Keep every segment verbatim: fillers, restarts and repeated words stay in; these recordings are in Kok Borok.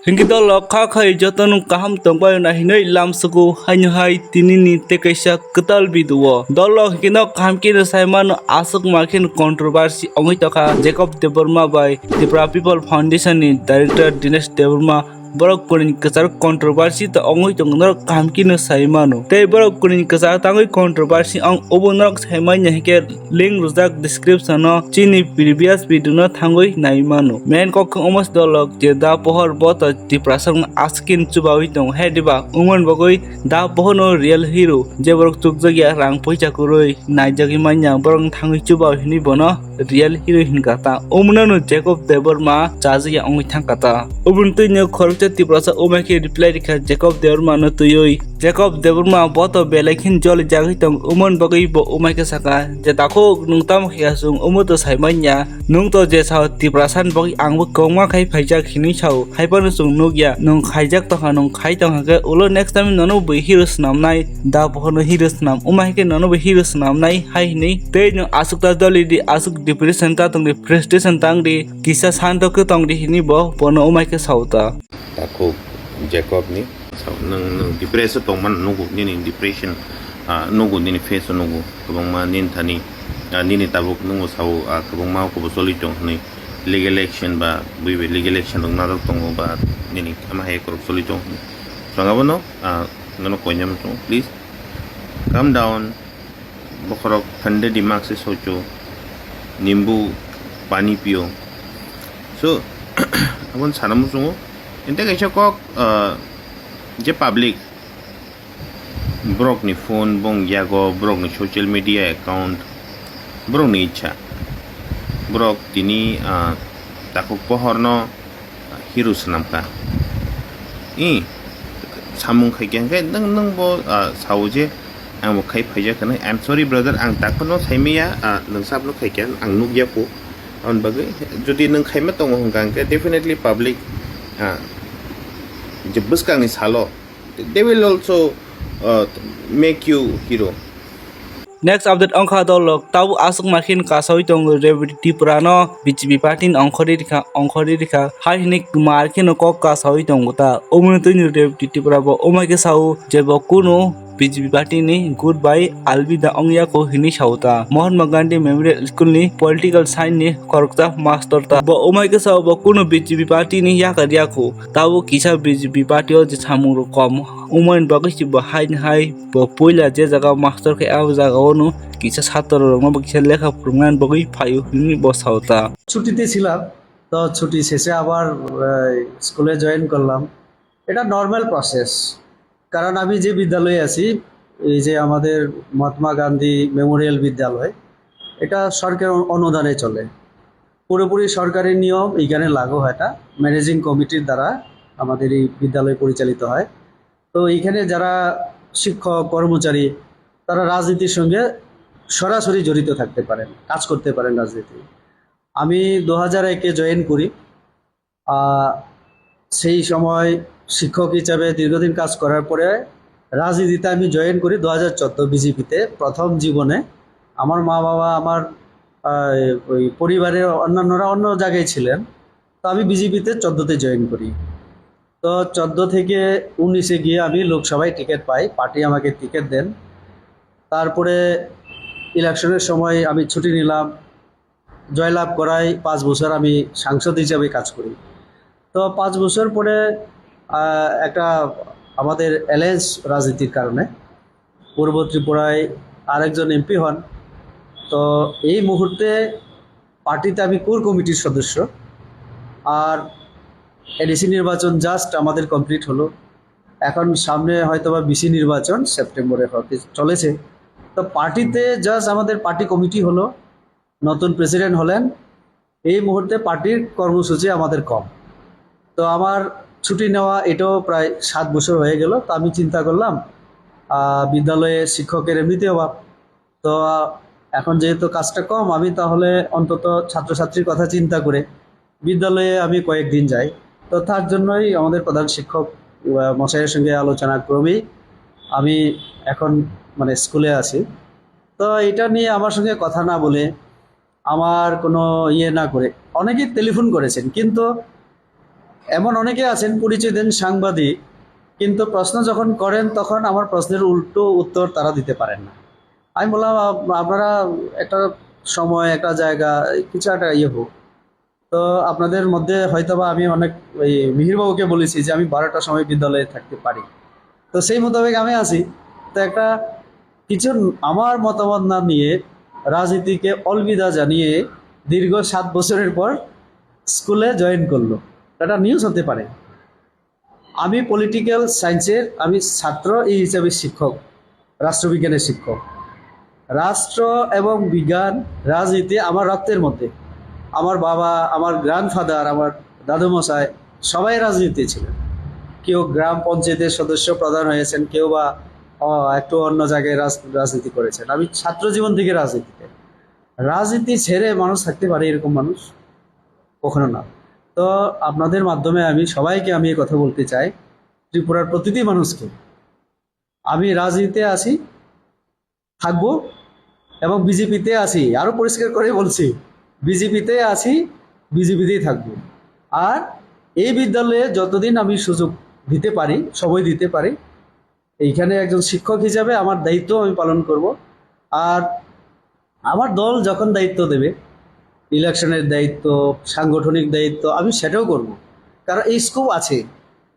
Hinkhe dolok kha khai jotono kaham tongbai na hinwi lamsugo haino hai tinini tei kaisa kwtal video. Dolok hinkhe no kaham khe no sai mano aswk ma khe no controversy ongwi tokha Jacob Debbarma bai Tripura People Foundation ni director Dinesh Debbarma. Borok kunini kwcharo controversy to ongwi tongo norok kaham khe no sai mano. Tei borok kunini kwcharo tangwi controversy ong obo norok sai manya hinkhe link rwjak description o chini previous video no thangwi nai mano. Main kok khe omo se dolok je da pohor bo to Tiprasa rok aswk khe no chubawi tongo he diba? Umon bagwi da pohor no real hero je borok chukjak ya rang poisa kwrwi naijagwi manya borok no thangwi chubawi hinwi bono real hero hinkha ta. Umno no Jacob Debbarma chajak ya ongwi thangkha ta. Ubun twi no khoroksa Tiprasa umai khe reply rikha Jacob Debbarma no twiwi. Jacob Debbarma bo to belai khin joli jagwi tong umon bagwi bo umai khe saka je takhuk nwng tamo khe aswng umo to sai manya. Nwng to je sao Tiprasa ni bagwi ang bo kwbangma khai phaijak hinwi sao. Hai phano chwng nukya nwng khaijak tongkha nwng khai tongkha khe ulo next time nono bo hero swnamnai da bohono hero swnam umai khe nono bo hero swnamnai hai hinwi tei nwng aswk ta joli di aswk depression ta tong di frustration tang di kisa santo khe tong di hinwi bo bono umai khe sao ta. Takhuk Jacob ni. Nwng, nwng depress o tongmano nugo, nini depression, ah, nugo, nini face o nugo, kwbangma nini thani, ah, nini tabuk nungo sao, ah, kwbangma khe bo choli tong hinwi legal action ba bui bai legal action rok nadok tongo ba nini ama hai korok choli tong hinwi. Swng abono, ah, nono koinai muchungo, please calm down. Bokhorok thande dimag se socho, nimbu pani pio. So, aboni sana muchungo. Ente kaisa kok, ah, je public, borokni phone, bong yago, borokni social media account, borokni ichha. Borok tini, ah, takhuk pohorno hero swnamkha. I samung khaikha hwnkhe nwng, nwng bo, ah, sao je ang bo khai phaijak hwnwi. I'm sorry brother, ang takhorno saimaya, ah, nwng sabno khaikha, ang nukya kho. Aboni bagwi jodi nwng khaima tongo hwnkha hwnkhe definitely public, ah, je bwskangni salo they will also, uh, make you hero. Next update wngkha dolok tabuk aswk ma khe kasawi tongo Reboti Tripura no B J P party ni ongkhorwi rikha ongkhorwi rikha hai hinwi mar khe no kok kasawi tongo ta. Omo ni twi ni Reboti Tripura bo omo hai khe sao je bo kunu B J P party ni goodbye alvida ongya kho hinwi sao ta. Mahatma Gandhi Memorial School ni political science ni khoroksa master ta. Bo omo hai khe sao bo kunu B J P party ni yakar ya kho. Tabuk kisa B J P party o je samung rok kom wngmani bagwi se bo haini hai bo puila je jaga o master khe ah jaga o no kisa satro rok no bo kisa lekha phwrwngna bagwi phaio hinwi bo sao ta. ছুটিতে ছিলাম, তো ছুটি শেষে আবার আহ, স্কুলে জয়েন করলাম। এটা normal process, কারণ আমি যে বিদ্যালয়ে আছি, এই যে আমাদের মহাত্মা গান্ধী মেমোরিয়াল বিদ্যালয়, এটা সরকার অনুদানে চলে। পুরোপুরি সরকারি নিয়ম এখানে লাগু হয় না। ম্যানেজিং কমিটির দ্বারা আমাদের এই বিদ্যালয় পরিচালিত হয়। তো এখানে যারা শিক্ষক, কর্মচারী, তারা রাজনীতির সঙ্গে সরাসরি জড়িত থাকতে পারেন, কাজ করতে পারেন রাজনীতি। আমি দু হাজার একে জয়েন করি। আহ, সেই সময় শিক্ষক হিসাবে দীর্ঘদিন কাজ করার পরে রাজনীতিতে আমি জয়েন করি দু হাজার চোদ্দ বিজেপিতে। প্রথম জীবনে আমার মা বাবা আমার, আহ, ওই পরিবারের অন্যান্যরা অন্য জায়গায় ছিলেন। তো আমি বিজেপিতে চোদ্দতে জয়েন করি। তো চোদ্দ থেকে উনিশে গিয়ে আমি লোকসভায় টিকিট পাই, পার্টি আমাকে টিকিট দেন। তারপরে ইলেকশনের সময় আমি ছুটি নিলাম, জয়লাভ করায় পাঁচ বছর আমি সাংসদ হিসাবে কাজ করি। তো পাঁচ বছর পরে আহ, একটা আমাদের অ্যালায়েন্স রাজনীতির কারণে পূর্ব ত্রিপুরায় আরেকজন এমপি হন। তো এই মুহূর্তে পার্টিতে আমি কোর কমিটির সদস্য। আর এডিসি নির্বাচন জাস্ট আমাদের কমপ্লিট হলো। এখন সামনে হয়তো বা বিসি নির্বাচন সেপ্টেম্বরে হতে চলেছে। তো পার্টিতে জাস্ট আমাদের পার্টি কমিটি হলো, নতুন প্রেসিডেন্ট হলেন। এই মুহূর্তে পার্টির কর্মসূচি আমাদের কম। তো আমার ছুটি নেওয়া এটাও প্রায় সাত বছর হয়ে গেল। তো আমি চিন্তা করলাম, আহ, বিদ্যালয়ে শিক্ষকের এমনিতে অভাব। তো, আহ, এখন যেহেতু কাজটা কম, আমি তাহলে অন্তত ছাত্রছাত্রীর কথা চিন্তা করে বিদ্যালয়ে আমি কয়েকদিন যাই। তো তার জন্যই আমাদের প্রধান শিক্ষক, আহ, মশাইয়ের সঙ্গে আলোচনা ক্রমেই আমি এখন মানে স্কুলে আছি। তো এটা নিয়ে আমার সঙ্গে কথা না বলে, আমার কোনো ইয়ে না করে, অনেকেই টেলিফোন করেছেন, কিন্তু এমন অনেকে আছেন পরিচয় দেন সাংবাদিক, কিন্তু প্রশ্ন যখন করেন তখন আমার প্রশ্নের উল্টো উত্তর তারা দিতে পারেন না। আমি বললাম, "আপ-, আপনারা একটা সময়, একটা জায়গা, কিছু একটা ইয়ে হোক।" তো আপনাদের মধ্যে হয়তো বা আমি অনেক, ওই মিহিরবাবুকে বলেছি যে আমি বারোটার সময় বিদ্যালয়ে থাকতে পারি, তো সেই মোতাবেক আমি আছি। তো একটা কিছু আমার মতামত না নিয়ে রাজনীতিকে অলবিদা জানিয়ে দীর্ঘ সাত বছরের পর স্কুলে জয়েন করলো, এটা নিউজ হতে পারে। আমি পলিটিক্যাল সায়েন্সের, আমি ছাত্র, এই হিসাবে শিক্ষক, রাষ্ট্রবিজ্ঞানের শিক্ষক। রাষ্ট্র এবং বিজ্ঞান, রাজনীতি আমার রক্তের মধ্যে। আমার বাবা, আমার গ্র্যান্ডফাদার, আমার দাদু মশাই সবাই রাজনীতি ছিলেন। কেউ গ্রাম পঞ্চায়েতের সদস্য প্রধান হয়েছেন, কেউ বা আহ, একটু অন্য জায়গায় রাজ- রাজনীতি করেছেন। আমি ছাত্র জীবন থেকে রাজনীতিতে, রাজনীতি ছেড়ে মানুষ থাকতে পারে এরকম মানুষ কখনো না। তো আপনাদের মাধ্যমে আমি সবাইকে আমি এই কথা বলতে চাই, ত্রিপুরার প্রতিটি মানুষকে, আমি রাজনীতিতে আছি, থাকবো, এবং বিজেপিতে আছি, আরো পরিষ্কার করে বলছি, বিজেপিতে আছি, বিজেপিতেই থাকবো। আর এই বিদ্যালয়ে যতদিন আমি সুযোগ দিতে পারি, সময় দিতে পারি, এইখানে একজন শিক্ষক হিসাবে আমার দায়িত্ব আমি পালন করব। আর আমার দল যখন দায়িত্ব দেবে, ইলেকশনের দায়িত্ব, সাংগঠনিক দায়িত্ব, আমি সেটাও করব। কারণ এই স্কোপ আছে,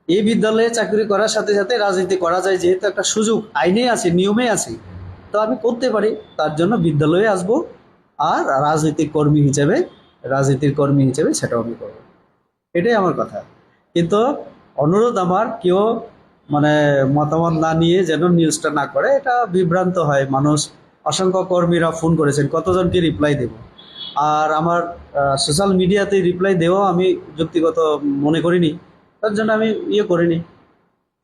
এই বিদ্যালয়ে চাকরি করার সাথে সাথে রাজনীতি করা যায়, যেহেতু একটা সুযোগ আইনে আছে, নিয়মে আছে, তো আমি করতে পারি। তার জন্য বিদ্যালয়ে আসব, আর রাজনৈতিক কর্মী হিসেবে, রাজনীতির কর্মী হিসেবে সেটাও আমি করব। এটাই আমার কথা। কিন্তু অনুরোধ আমার, কেউ মানে মতামত না নিয়ে যেন নিউজটা না করে, এটা বিভ্রান্ত হয়। মানুষ, অসংখ্য কর্মীরা ফোন করেছেন, কতজনকে রিপ্লাই দেব? আর আমার সোশ্যাল মিডিয়াতে রিপ্লাই দেওয়া আমি যুক্তিগত মনে করিনি, তার জন্য আমি ইয়ে করিনি।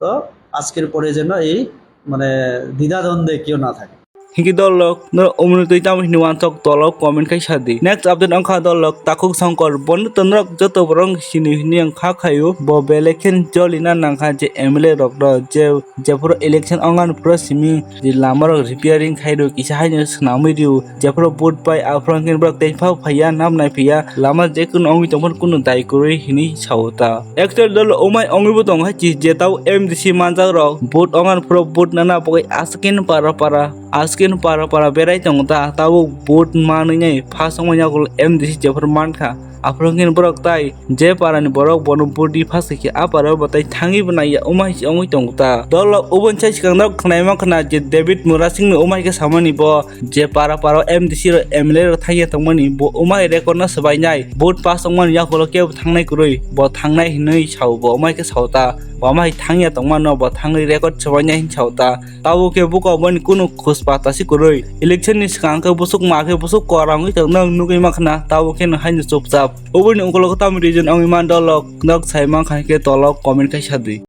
তো আজকের পরে যেন এই মানে দ্বিধাদ্বন্দ্বে কেউ না থাকে। Hingke dolok, norok umni twi tamo hini wansok tolok comment khai sa di. Next update wngkha dolok Takhuk Songkor, bono to norok joto borok sini hini ang kha khaio, bo belai khe jolina nangkha je M L A rok no, je, jephuru election wngnani phuru simi je lama rok repairing khai rw kisa haino swnamwi rw, jephuru vote pai aphuru hwnkhe borok tei phao phaiya, nam nai phiya, lama je kunu wngwi tongphuru kunu dai kwrwi hini sao ta. Actually dol umai wngwi bo tongo hai chi je tao M D C manjak rok vote wngnani phuru vote nana bagwi aswk khe para para. Aswk khe para para berai tongo ta, tabuk vote manwi nai first wngmani yagulo M D C jephuru mankha. Aphuru hwnkhe borok tai je para ni borok bono vote ri first khe a para bo tai thangwi bo naiya, wngma hai se wngwi tongo ta. Dol rok uboni sai swkang norok khwnai mankha na je David Murasing ni wngma hai khe samani bo je para para M D C rok M L A rok thangya tongmani bo wngma hai record no swbainai, vote pass wngmani yagulo kebo thangnai kwrwi, bo thangnai hinwi sao, bo wngma hai khe sao ta. Bo wngma hai thangya tongmano bo thangwi record swbainai hin sao ta. Tabuk khe buko boni kunu khus pata se kwrwi. Election ni swkang khe busuk ma khe busuk kwrwngwi tongno nugwi mankha na, tabuk khe no haino chupchap. Oboni ukulok tamo reason wngwi man dolok, nok sai mankha khe tolok comment khai sa di.